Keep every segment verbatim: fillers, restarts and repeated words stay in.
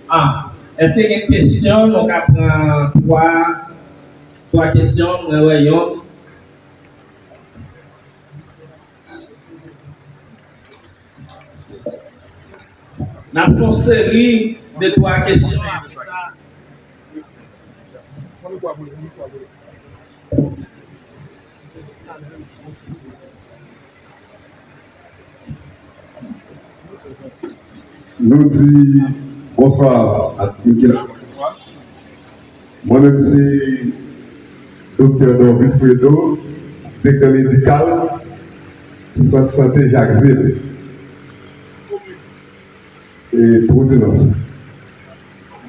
Ah, èske gen kesyon? Nou ka pran twa, twa kesyon, mwen wè yon. N ap fè yon seri de twa kesyon apre sa. Nou di bonswa a tout moun ki la. Mwen menm se Doktè Dorvil Fredo, direktè medikal Sant Sante Jakzil. E, pou di non.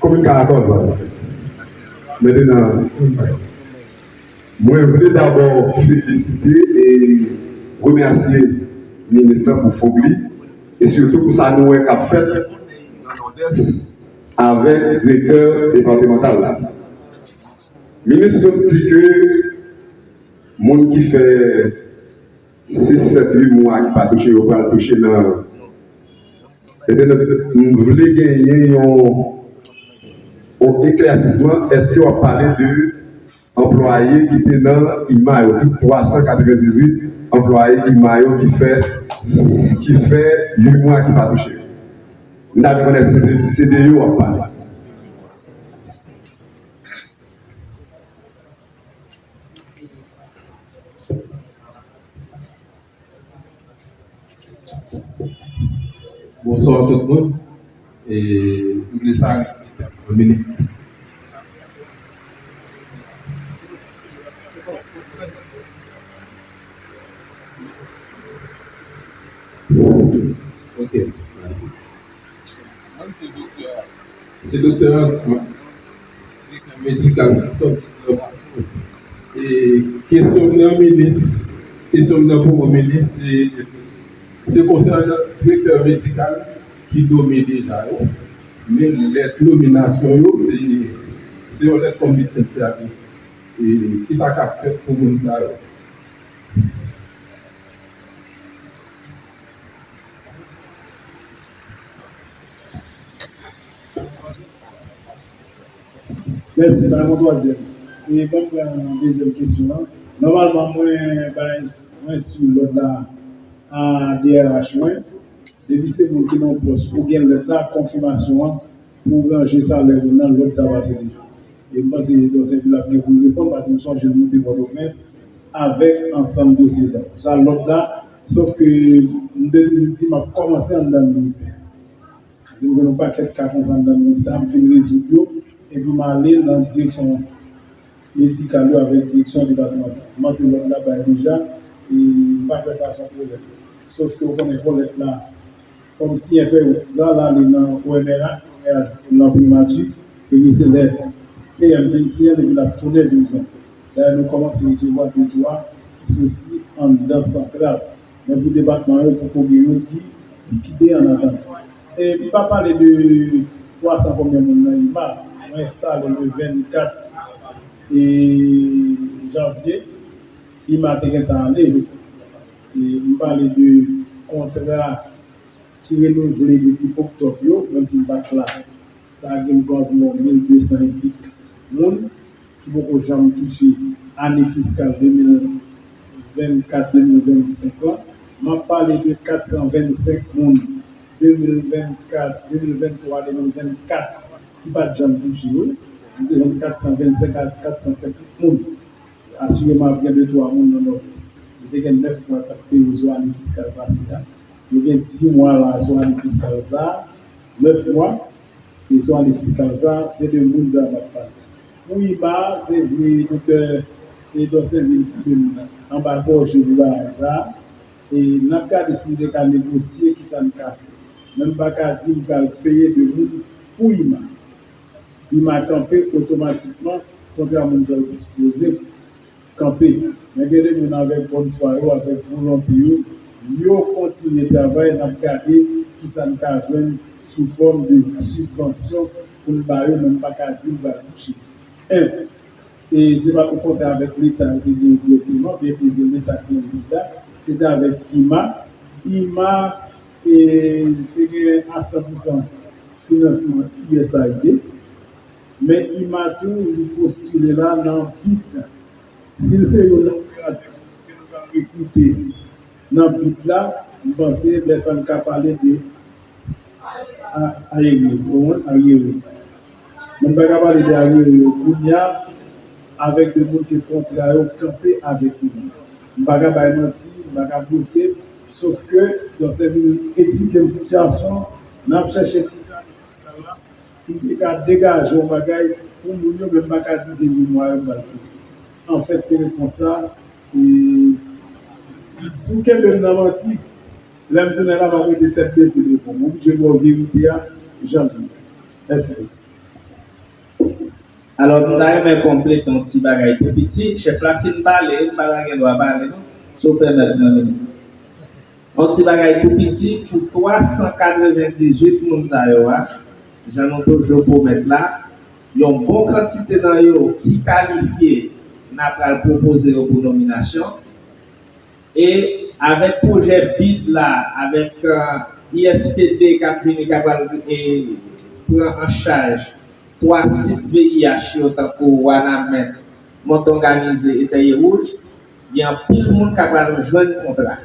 Komin Karakòl, vwala. Mentenan, mwen vle dabò felisite e remèsye minis lan pou fòk li, e sitou pou sa nou wè k ap fèt nan Nòdès avèk direktè depatmantal la. Minis sot di ke moun ki fè sis, sèt, uit mwa ki pa touche, yo pral touche nan. Petèt m vle genyen yon, yon eklèsisman. Èske w ap pale de anplwaye ki te nan I M A yo, tout twa san katrevendizuit anplwaye I M A yo ki fè, ki fè uit mwa ki pa touche? M ta vle konnen si se de, se de yo w ap pale. Bonswa tout moun. E, m vle salye minis. Ok, mèsi. Mwen, se doktè. Se doktè Antoine, direktè medikal Sant Sante Dòmaso. E kesyon m nan minis, kesyon m nan pou minis, se, se konsènan direktè medikal ki nome deja yo. Men lèt nominasyon yo, se, se yon lèt konbitè de sèvis. E kisa k ap fèt pou moun sa yo? Mèsi, pa gen yon twazyèm. E ban m pran dezyèm kesyon an. Nòmalman, mwen bay, mwen sou lòd la a D R H mwen. Depi se moun ki nan pòs ou gen lèt la, konfimasyon an, pou w ranje salè moun nan, lòd sa pase deja. E m panse Edouard Saint-Philippe ap gen pou l reponn, paske m sonje l moute Pòtoprens avèk ansanm dosye sa. Sa lòd la, sòf ke m te toujou di m ap kòmanse anndan ministè. Paske m gen yon pakèt ka konsa anndan ministè a, m fin rezoud yo, epi m ale nan direksyon medikal yo avèk direksyon depatmantal. M panse lòd la bay deja, e m pa kwè sa se yon pwoblèm. Sòf ke w konnen fò lèt la, fò m siyen fè wout la, l ale nan O M R A, O M R A nan primati, epi se lè P M vin siyen l, epi l ap tounen vin jwenn. Dayè, nou kòmanse resevwa de twa ki soti anndan santral. Men pou depatman yo, poko gen youn ki likide an atandan. E m pa pale de twa san konbyen moun nan I M A, mwen enstale le vennkat e janvye, I M A te gentan ale, je crois. E m pale de kontra ki renouvle depi oktòb yo, menm si m pa t la, sa gen pou anviwon mil de san epi moun ki poko janm touche ane fiskal de mil vennkat, de mil vennsenk lan. M ap pale de kat san vennsenk moun de mil vennkat, de mil venntwa, de mil vennkat ki pa t janm touche yo. Nou te jwenn kat san vennsenk a kat san senk moun. Asireman, ap gen de twa moun nan Nòdès. Yo te gen nèf mwa k ap peye sou ane fiskal pase a. Yo gen dis mwa la sou ane fiskal sa a. Nèf mwa, e sou ane fiskal sa a, se de moun sa a m ap pale. Pou I M A, se vre, doktè Edouard Saint-Philippe kenbe m anba gòje pou bagay sa a. E n ap gade si n te ka negosye, kisa n ka fè. Men m pa ka di m pral peye de moun pou I M A. I M A kanpe otomatikman, kontra moun sa yo te sipoze kanpe. Men gen de moun avèk bòn fwa yo, avèk volonte yo, yo kontinye travay, n ap gade kisa n ka jwenn sou fòm de sibvansyon pou n ba yo, men m pa ka di m pral touche. En, e se pa yon kontra avèk Leta yo te genyen dirèkteman, byenke se Leta ki genyen Leta, se te avèk I M A. I M A, e, te genyen a san pou san finansman U S A I D, men I M A tou, li postile la nan bid la. Si l se youn nan operatè ke nou pral rekrite nan bid la, m panse lè sa n ka pale de a-, ayere, ou konprann? Ayere. Men m pa ka pale de ayere yo kounye a avèk de moun ke kontra yo kanpe avèk yo. M pa ka bay manti, m pa ka blofe, sof ke Dòsèvil eksplike m sitiyasyon, n ap chèche pou gade fiskal la, si m te ka degaje yon bagay pou moun yo, men m pa ka di se yon mwa yo m pral peye. Anfèt, se repons la. E, si w kenbe m nan manti, lè m tounen la, m ap rete tèt bese devan w. M oblije ba w verite a jan l ye. Mèsi. Alò, m ta renmen konplete yon ti bagay tou piti. Chèf la fin pale, m pa ta gen dwa pale, non? Si w pèmèt mwen, minis. Yon ti bagay tou piti, pou twa san katrevendizuit moun sa yo a, jan nou toujou pwomèt la, yon bon kantite nan yo ki kalifye, n a pral pwopoze yo pou nominasyon. E avèk pwojè bid la, avèk, eh, I S T D k ap vini, k ap pral, eh, pran an chaj twa sit V I H yo, tankou Wanament, Montonganize e Tèyewouj, gen anpil moun k ap pral jwenn kontra.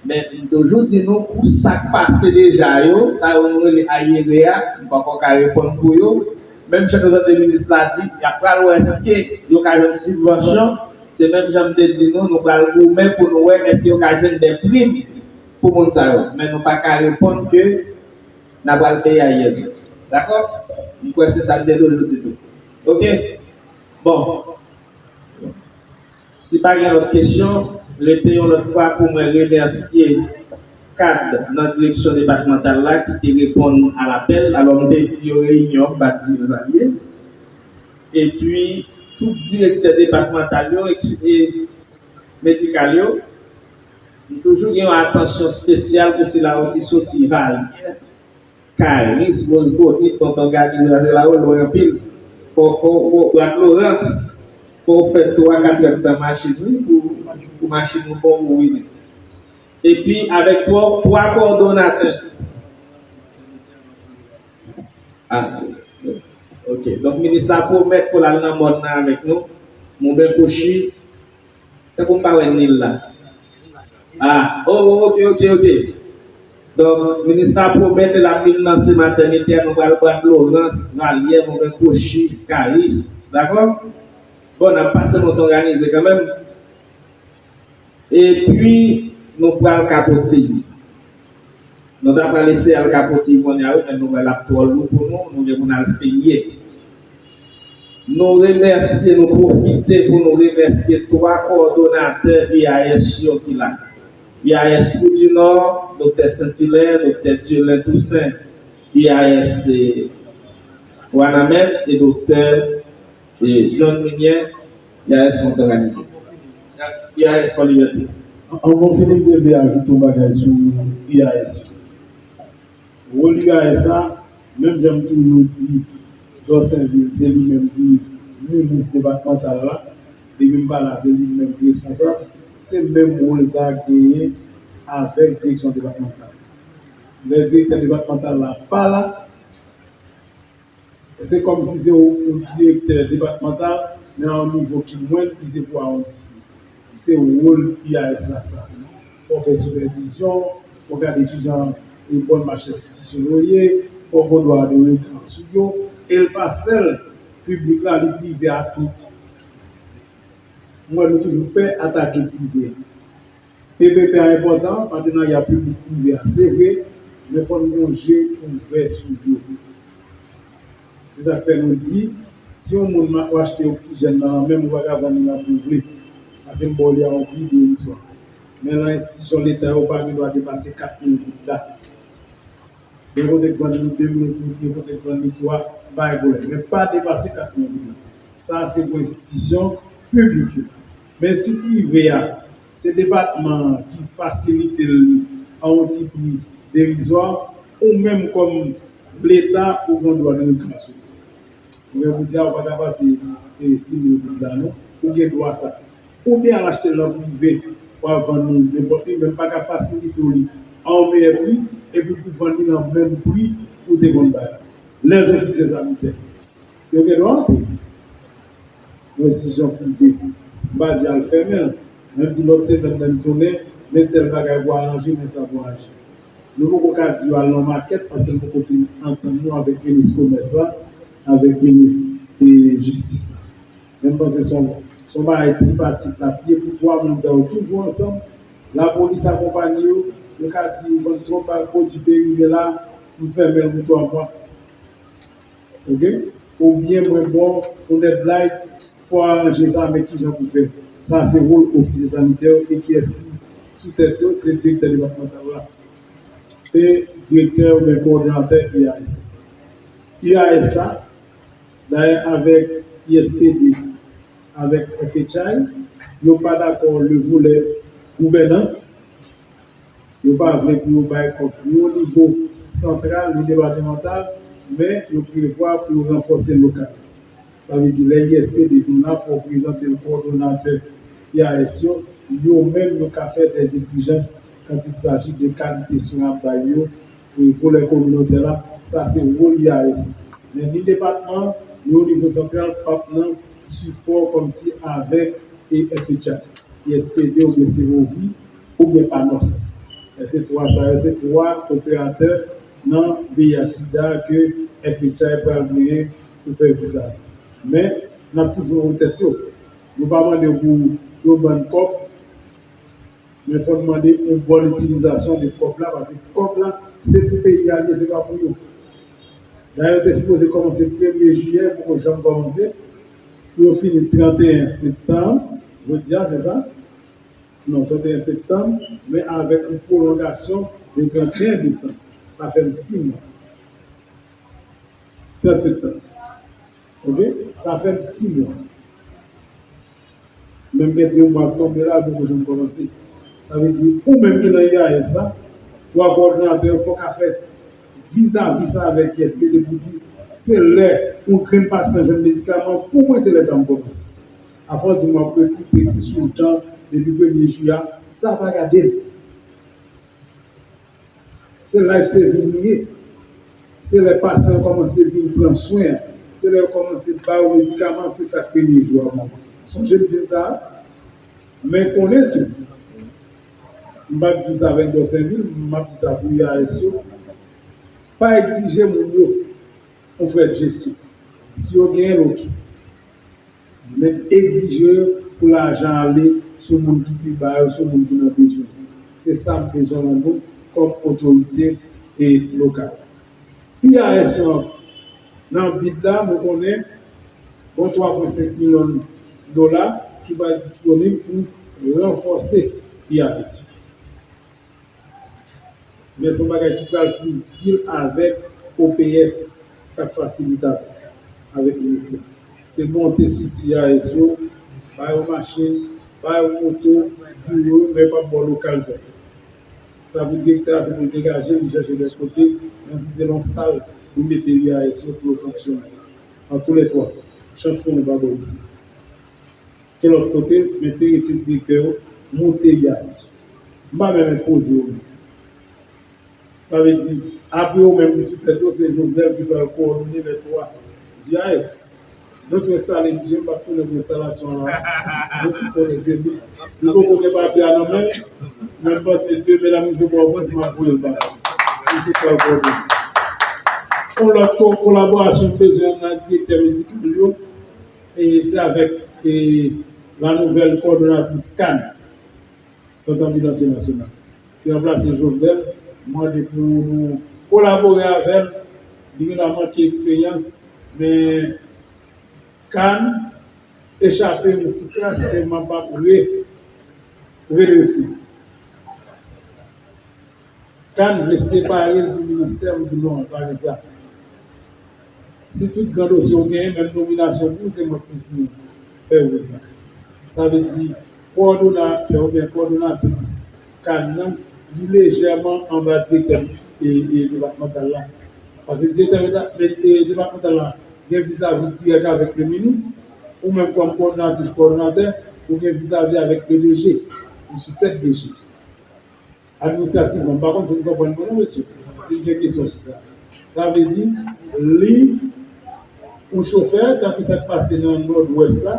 Men, m toujou di nou, pou sa k pase deja yo, sa yo nou rele ayere a, m poko ka reponn pou yo. Menm jan nou tande minis la di, y ap pral wè èske yo ka jwenn sibvansyon. Se menm jan m te di nou, nou pral goumen pou nou wè èske yo ka jwenn de prim pou moun sa yo. Men nou pa ka reponn ke n a pral peye ayere. Dakò? M kwè se sa m te toujou di tou. Oke? Bon. Si pa gen lòt kesyon, rete yon lòt fwa pou mwen remèsye kad nan direksyon depatmantal la ki te reponn a lapèl. Alò, m te di yo reyinyon, m pa t di yo sa l ye. Epi, tout direktè depatmantal yo, e medikal yo, m toujou gen yon atansyon espesyal pou sila yo ki soti Valyè, Karis, Wozbonit, Tonton Gabi, se pase la yo lwen anpil. Fò, fò, fò, Bwat Lorans, fò w fè twa, kat èdtan machin, wi, pou, pou machin ou bon pou vini. Epi, avèk twa, twa kowòdonatè. Ah, ok. Donk, minis la pwomèt pou l al nan mòn nan avèk nou. Mouben Kouchi, tankou m pa wè Nil la. Ah, oh, ok, ok, ok. Donk, minis la pwomèt l ap vin lanse matènite a, nou pral Bwat Lorans, Valyè, Mouben Kouchi, Karis. Dakò? Bon, n ap pase Montonganize kanmenm. Epi, nou pral Kapotiv. Nou ta pral eseye al Kapotiv kounye a, wi, men nou wè l ap twò lou pou nou, nou gen pou n al feye. Nou remèsye, nou pwofite pou nou remèsye twa kowòdonatè U A S yo ki la. U A S Trou du Nord, Doktè Saint-Hilaire, Doktè Dieulen Toussaint, U A S Wanament, e Doktè E John Lumière, U A S Montonganize. U A S Fò Libète. Anvan w fini, m te vle ajoute yon bagay sou U A S yo. Wòl U A S la, menm jan m toujou di, Dòsèvil, se li menm ki minis depatmantal la, depi m pa la, se li menm ki responsab, se menm wòl sa a k genyen avèk direksyon depatmantal. Lè direktè depatmantal la pa la, se kòmsi se yon, yon direktè depatmantal, men a yon nivo ki mwen, ki se pou awondisman. Se wòl U A S la sa. Fò w fè sipèvizyon, fò w gade kijan e bòn mach enstitisyon yo ye, fò w gon dwa de rega sou yo, e l pa sèl piblik la, li prive a tou. Mwen, nou toujou pè atake prive a. P P P a enpòtan, patenarya piblik prive a, se vre, men fò n gon je ouvè sou yo. Se sa k fè nou di, si yon moun ma-, w achte oksijèn nan lanmen m, ou pa ka vann li nan pri w vle, paske m ba w li a yon pri derizwa. Men nan enstitisyon leta yo, w pa gen dwa depase kat mil goud la. Gen kote k vann li de mil goud, gen kote k vann li twa, pa gen pwoblèm. Men pa depase kat mil goud la. Sa a se pou enstitisyon piblik yo. Men si prive a, se depatman an ki fasilite l li a yon ti pri derizwa, ou menm kòm Leta, ou gen dwa de reklamsyon. Ou gen pou di a, ou pa ka pase, e, sis mil goud la non. Ou gen dwa sa. Oubyen al achte l nan prive, w a vann li nenpòt li, men m pa ka fasilite w li a yon meyè pri, epi pou vann li nan menm pri ou te konn bay la. Lèzofisye sanitè, yo gen dwa antre nan enstitisyon prive. M pa di al fèmen l, men m di lòt semèn, lè m tounen, men tèl bagay pou aranje, men sa pou aranje. Nou poko ka di yo al nan makèt, paske nou poko fin antann nou avèk minis komès la, avèk minis, e, jistis la. Men m panse se yon, se yon bagay tripatit l ap ye pou twa moun sa yo toujou ansanm. Lapolis akonpanye yo, yo ka di yo vann twòp ba-, pwodui perime la, m fèmen l pou twa mwa. Oke? Oubyen mwen ba w yon dèdlayn, fò w aranje sa, men kijan pou fè. Sa se wòl ofisye sanitè yo, e kiyès ki sou tèt yo, se direktè depatmantal la. Se direktè oubyen kowòdonatè I A S. I A S la, dayè avèk I S P D, avèk F H I, yo pa dakò le volè gouvènans, yo pa vle pou yo bay kòb ni o nivo santral, ni depatmantal, men yo prevwa pou yo ranfòse lokal. Sa vle di, lè I S P D vin la, fò w prezante l kowòdonatè I A S yo, yo menm yo ka fè dè egzijans quand il s'agit de kalite swen y ap bay yo, e volè kominotè la, sa se wòl I A S. Men ni depatman, ni o nivo santral p ap nan sipò kòmsi avèk e F H I, I S P D oubyen Sewovi, oubyen Panos. E se twa sa yo, se twa operatè nan V I H sida ke F H I pral genyen pou fè viza yo. Men, n ap toujou wè tèt yo. Nou pa mande yo pou yo ban n kòb, men fò n mande yon bòn itilizasyon de kòb la, paske kòb la, se pou peyi a l ye, se pa pou yo. Dayè, yo te sipoze kòmanse premye jiyè, poko janm kòmanse, pou yo fini tranteyen septanm, jodi a, se sa? Non, tranteyen septanm, men avèk yon pwolongasyon de tranteyen desanm. Sa fè m sis mwa. Trant septanm. Oke? Sa fè m sis mwa. Men m gen de mwa ap tonbe la, poko janm kòmanse. Sa vle di, ou menm ki nan I A S la, twa kowòdonatè yo, fò w ka fè vizavi sa avèk I S P D pou di, se lè yon grenn pasyan jwenn medikaman, pou mwen, se lè sa m kòmanse. Afè w di m w ap rekrite sou tan depi premye jiyè a, sa pa gade m. Se life saving li ye. Se lè pasyan yo kòmanse vin pran swen an. Se lè yo kòmanse ba yo medikaman, se sa k premye jou a mò. Sonje m di n sa a, men konnen tou, m p ap di sa avèk Dòsenvil, m ap di sa pou I A S yo. Pa egzije moun yo yon frè de jesyon. Si yo genyen l, oke. Men egzije yo pou lajan ale sou moun ki pi ba yo, sou moun ki nan bezwen. Se sa m bezwen nan nou kòm otorite e lokal. I A S yo nan bib la, nou konnen gon twa pwen senk milyon dola ki pral disponib pou ranfòse I A S yo. Men se yon bagay ki pral plis deal avèk O P S k ap fasilite avèk ministè. Se monte estrikti I A S yo, ba yo machin, ba yo moto, biwo, men yo p ap ba w lokal sa. Sa pou direktè a, se pou l degaje, li chèche lòt kote, menm si se nan yon sal pou mete I A S yo pou yo fonksyone. An tou lè twa, chans pou nou pa bò isit. Ke lòt kote, m enterese direktè yo monte I A S yo. M pa menm enpoze yo menm. Sa vle di, apre yo menm ki sou tèt yo, se Jovenel ki pral kowòdone lè twa I A S. Nou tou enstale, M J M pa t tounen pou enstalasyon an la. Nou tout konnen se li. Li poko gen papye a nan men l, men m panse demen l ap rive Pòtoprens, m ap voye l ba li. Misye pral kowòdone. Yon lòt ko-, kolaborasyon m bezwen nan direktè medikal yo, e se avèk, e, la nouvèl kowòdonatris kan, Sant Anbilansye Nasyonal, ki ranplase Jovenel. M mande pou nou kolabore avè l. Li gentan manke eksperyans, men kan echape m yon ti kras, e m ap re-, redrese. Kan vle separe l di ministè, m di non, pa gen sa. Si tout gran dosye w genyen, menm nominasyon pou w, se mwen k pou siyen, fè w sa. Sa vle di, kowòdonatè oubyen kowòdonatris kan nan, li lejèman anba direktè, e, e, depatmantal la. Paske direktè meta-, e, depatmantal la gen vizavi dirèk avèk le minis, ou menm kòm kowòdonatè, ou gen vizavi avèk le D G, ou sou tèt D G. Administrativman, m pa konn si n konprann mwen non, mesye. Si n gen kesyon sou sa. Sa vle di, li, yon chofè, tankou sa k pase nan Nòdwès la,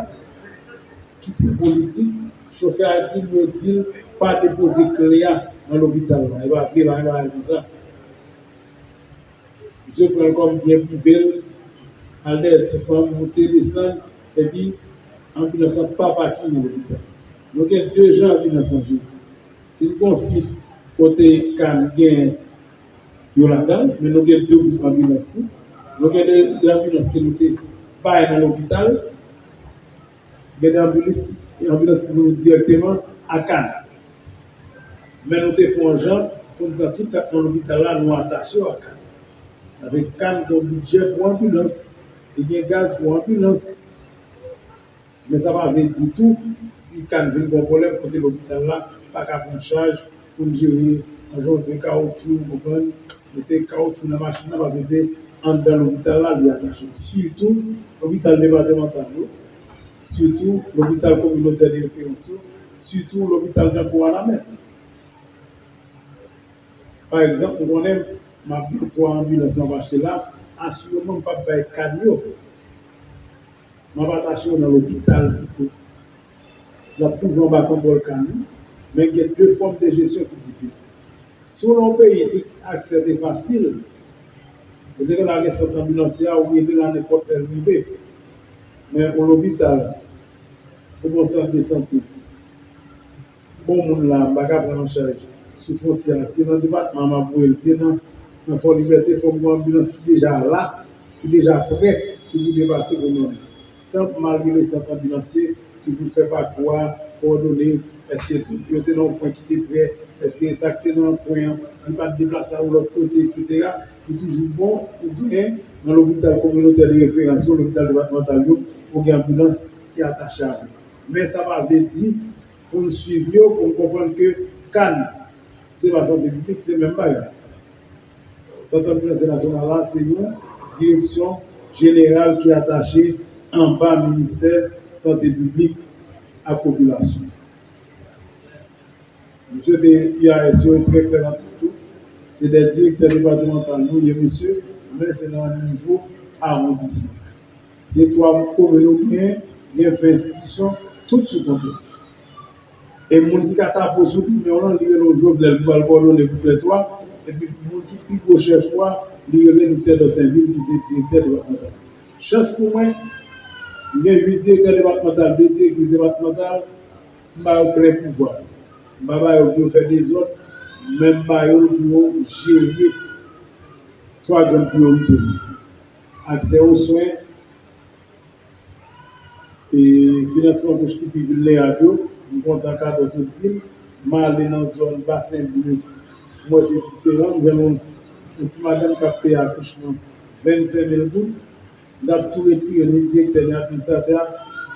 ki trè politik, chofè a di l, yo di l pa depoze kle a nan lopital la. Yo pa vle bagay konsa. Misye pran l kòm byen prive l, al dèyè ti fanm, moute, desann, epi anbilans lan pa pake nan lopital. Nou gen de jan anbilans lan jere. Si n gen yon sit kote ka gen yo ladan l, men nou gen de gwoup anbilans tou. Nou gen de, de anbilans ke nou te bay nan lopital, gen de anbilans, anbilans ki vini dirèkteman a Kann. Men nou te fè yon jan pou n pran tout sa k nan lopital la, nou atache yo a Kann. Paske Kann gen yon bidjè pou anbilans, li gen gaz pou anbilans. Men sa pa vle di tou, si Kann vin gen yon pwoblèm kote lopital la pa ka pran chaj pou l jere, anjwonte kawotchou, ou konprann, mete kawotchou nan machin nan, paske se anndan lopital la li atache. Sitou lopital depatmantal yo, sitou lopital kominotè de referans yo, sitou lopital tankou Wanament. Pa egzanp, ou konnen m ap gen twa anbilans m ap achte la, asireman m p ap bay Kann yo. M ap atache yo nan lopital pito. Y ap toujou anba kontwòl Kann yo, men gen de fòm de jesyon ki diferan. Si w nan yon peyi tout aksè te fasil, ou te gen la gen sant anbilansye a, ou rive la nenpòt lè l rive. Men yon lopital, ou gen yon sant de sante, bon, moun la, m pa ka pran l an chaj sou fwontyè a. Si se nan depatman m ap voye l, si se nan, nan Fò Libète, fò m gen yon anbilans ki deja la, ki deja prè, ki pou deplase pou mwen. Tank malgre le sant anbilansye ki pou fè pakou a, kowòdone, èske yo te nan yon pwen ki te prè, èske sa ki te nan pwen an, li pa t deplase al yon lòt kote, etsetera. Li toujou bon pou gen nan lopital kominotè de referans yo, lopital depatmantal yo, pou gen anbilans ki atache avè l. Men sa pa vle di pou n swiv yo, pou n konprann ke Kann, se pa sante piblik, se menm bagay. Sant Anbilans Nasyonal la, se yon direksyon jeneral ki atache anba ministè sante piblik ak popilasyon. M swete U A S yo trè klè nan tèt ou. Se de direktè depatmantal nou ye, mesye, men se nan nivo awondisman. Se twa komin nou genyen, gen ven enstitisyon, tout sou kontwòl. E moun ki ka tape w sou limen w lan, li rele w Jovenel pou al kowòdone pou klè twa, epi moun ki pi gwo chèf ou a, li rele Doktè Dòsenvil, ki se direktè depatmantal. Chans pou mwen, m gen uit direktè depatmantal, de direktris depatmantal, m ba yo plen pouvwa. M pa ba yo pou yo fè dezòd, men m ba yo l pou yo jere twa grann priyorite yo. Aksè o swen, e, finansman kouch ki pi vilnerab yo, m kontan Kadòz ou di m, m ale nan zòn Basen Ble, m wè se diferan, m jwenn yon, yon ti madanm k ap peye akouchman vennsenk mil goud, m t ap tou retire ni direktè ni administratè a,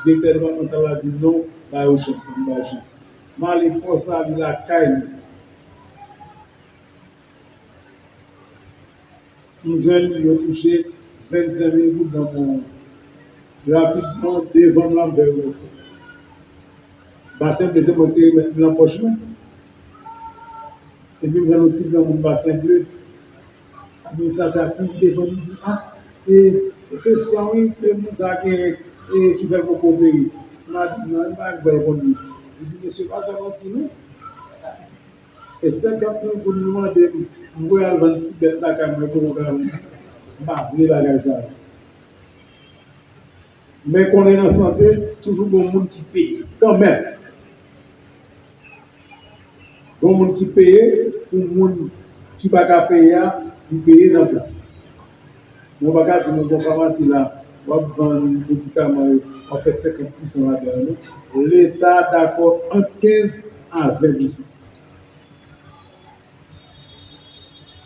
direktè depatmantal la di m non, ba yo chans, m ba yo chans. M ale Pòsavi lakay mwen. M jwenn yo touche vennsenk mil goud nan men w. Rapidman, devan m la, m fè yo monte. Basen Ble se mwen ki te remèt li nan pòch mwen. Epi m jwenn yon ti granmoun Basen Ble. Administratè a kouri devan m, li di, "A, e, e se san wi, e moun sa a gen, e, ki fè l poko peye." Ti madanm nan, li pa wè l konn li. Li di, "Mesye, pa fè manti non." E senkant mil goud nou mande m, m voye al vann ti bèt lakay mwen pou mwen ka vann. M pa vle bagay sa yo. Men konnen nan sante, toujou gon moun ki peye, kanmenm. Gon moun ki peye, pou moun ki pa ka peye a, li peye nan plas. Mwen pa ka di nou gon famasi la, w ap vann medikaman yo, w ap fè senkant pousan ladan yo, non. Leta dakò ant kenz a ven pousan.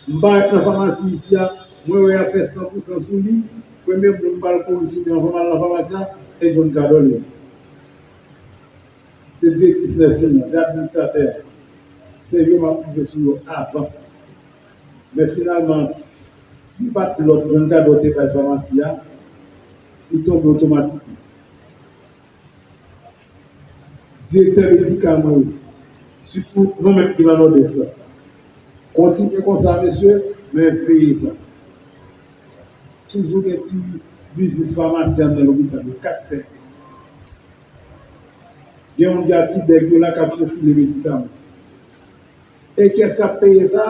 M parèt nan famasi isi a, mwen wè y ap fè san pousan sou li, premye moun m pral kouri sou li anvan m al nan famasi a, se John Cador li ye. Se direktris nèsin nan, se administratè a. Se yo m ap rive sou yo avan. Men finalman, si pa t lòd John Cador te bay famasi a, li tonbe otomatikman. Direktè medikal mwen yo, sitou nou menm ki nan Nòdès la. Kontinye konsa, mesye, men veye sa. Toujou gen ti biznis famasi anndan lopital yo, kat, senk. Gen moun ki a ti bèg yo la k ap fofile medikaman. E kiyès k ap peye sa?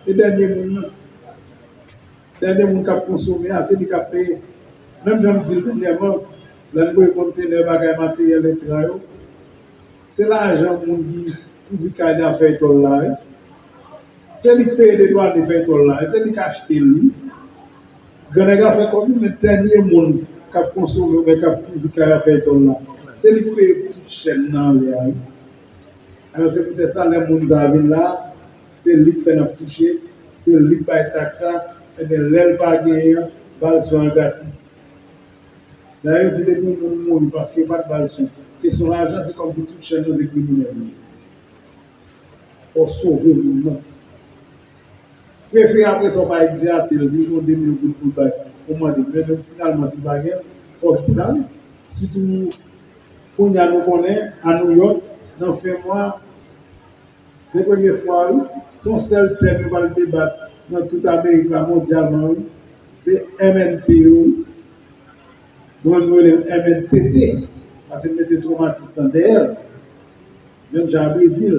E dènye moun nan. Dènye moun k ap konsome a, se li k ap peye. Menm jan m di l dènyèman, lè n voye kontenè bagay materyèl entran yo, se lajan moun ki pouvwa kay la fè tòl la, wi. Se li k peye de dwàn li fè tòl la, se li k achte l, wi. Gran nèg la fè kòb li, men dènye moun k ap konsome oubyen k ap pouvwa kay la fè tòl la, se li k peye pou tout chèn nan anlè a, wi. Alò, se poutèt sa, lè moun sa a vin la, se li k fè n ap touche, se li k bay taks la, ebyen, lè l pa genyen an, ba l swen an gratis. Dayè, yo di depi yon moun mouri paske yo pa t ba l swen. Kesyon lajan, se kòmsi tout chèn nan se kriminèl yo ye. Fò w sove moun nan. Prefe apre sa, w pa egzeyate l, si l gen yon de mil goud pou l bay, ou mande l. Men menm finalman, si l pa gen l, fò w kite l ale. Sitou kounye a nou konnen, a Nouyòk, nan fen mwa, se premye fwa, wi. Se yon sèl tèm yo pral debat nan tout Amerik la mondyalman, wi. Se M N T yo, wi. Nou menm nou rele l M N T T, paske l mete twomatis lan dèyè l. Menm jan a Brezil.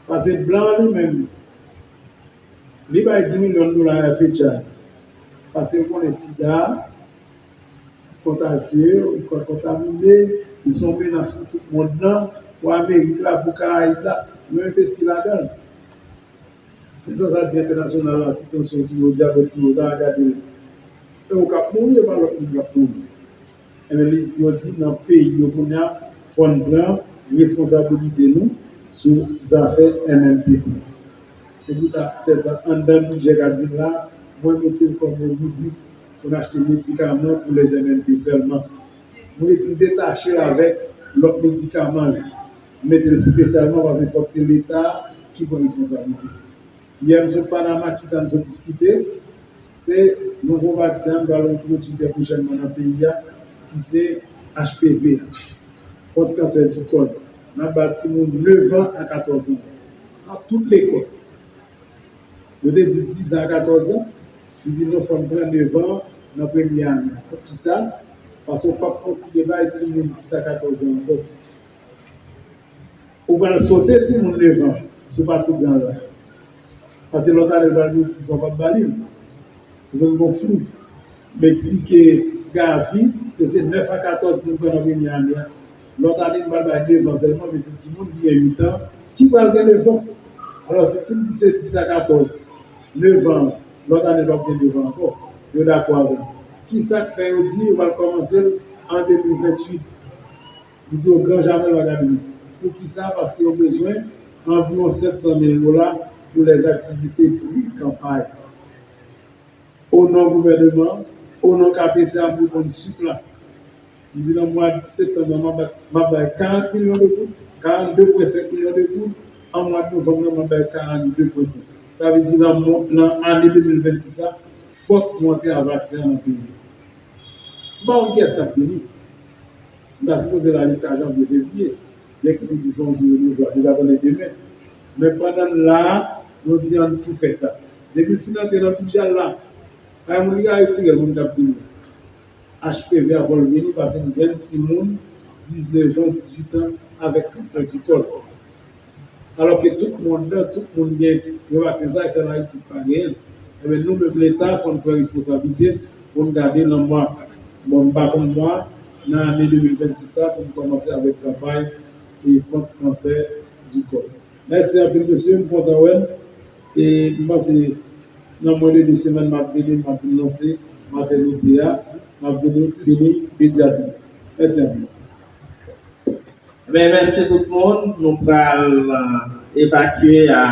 Paske blan an li menm, li bay di milyon dola a F H A. Paske l konnen sida, kontajye, li konn kontamine, li se yon menas pou tout mond lan, pou Amerik la, pou Karayib la, yo envesti ladan l. Men sa, sa di entènasyonal la, si tansyon tou wo, dyabèt tou wo, sa a gade l. E ou k ap mouri, e pa lòt moun k ap mouri. Ebyen, li, yo di nan peyi yo kounye a, fò n pran responsabilite nou sou zafè M N T T. Se poutèt sa, anndan bidjè k ap vin la, mwen mete l kòm yon ribrik pou n achte medikaman pou lèzèmènte sèlman. Mwen, m detache l avèk lòt medikaman yo. M mete l espesyalman paske fòk se Leta ki pran responsablite. Yè, m sot Panama, kisa n sot diskite? Se nouvo vaksen an pral entwodui trè pwochènman nan peyi a, ki se H P V a, kont kansè di kòl. N ap ba timoun nèf an a katòz an, nan tout lekòl. Yo te di diz an a katòz an, m di non, fò n pran nèf an nan premye ane. Poukisa? Paske w p ap kontinye bay timoun dis a katòz an ankò. Ou pral sote timoun nèf an si w pa tou pran la. Paske lòt ane l pral vin dis an, w p ap ba li l. Ou menm gon flou. M eksplike Gavi ke se nèf a katòz pou n pran nan premye ane a. Lòt ane, n pral bay nèf an sèlman, men se timoun ki gen uit an ki pral gen nèf an. Alò, si, si m di se dis a katòz, nèf an, lòt ane, l p ap gen nèf an ankò. Yo dakò avè m. Kisa k fè yo di yo pral kòmanse l an de mil venntuit? M di yo gran jamè l pa ka vini. Poukisa? Paske yo bezwen anviwon sèt san mil dola pou lèzaktivite pre-kanpay. O non gouvèneman, o non K P T a, m reponn sou plas. M di nan mwa septanm nan, m ap bay, m ap bay karant milyon de goud, karannde pwen senk milyon de goud, an mwa novanm nan, m ap bay karannde pwen senk. Sa vle di nan mwa, nan ane de mil vennsis la, fòk nou antre a vaksen an nan peyi a. M pa konn kiyès k ap vini. M ta sipoze la jiska janvye, fevriye. Byenke nou di se yon jou renouvlab, nou ka konnen demen. Men pandan n la a, nou di ann tou fè sa. Depi l fin antre nan bidjè l la, pa gen moun ki ka retire l, moun k ap vini. H P V a fò l vini paske n jwenn timoun diznèf an, dizuit an avèk kansè di kòl. Alòske tout mond lan, tout moun gen yon vaksen sa, e sèl Ayiti ki pa genyen l. Ebyen, nou menm Leta, fò n pran responsablite pou n gade nan mwa, bon, m pa konn mwa, nan ane de mil vennsis sa, pou n kòmanse avèk kanpay e kont kansè di kòl. Mèsi anpil, mesye, m kontan wè n. E m panse nan mwen de de semèn, m ap vini, m ap vin lanse matènite a, m ap vin fini pedyatri. Mèsi anpil. Ebyen, mèsi tout moun. Nou pral, euh, evakye a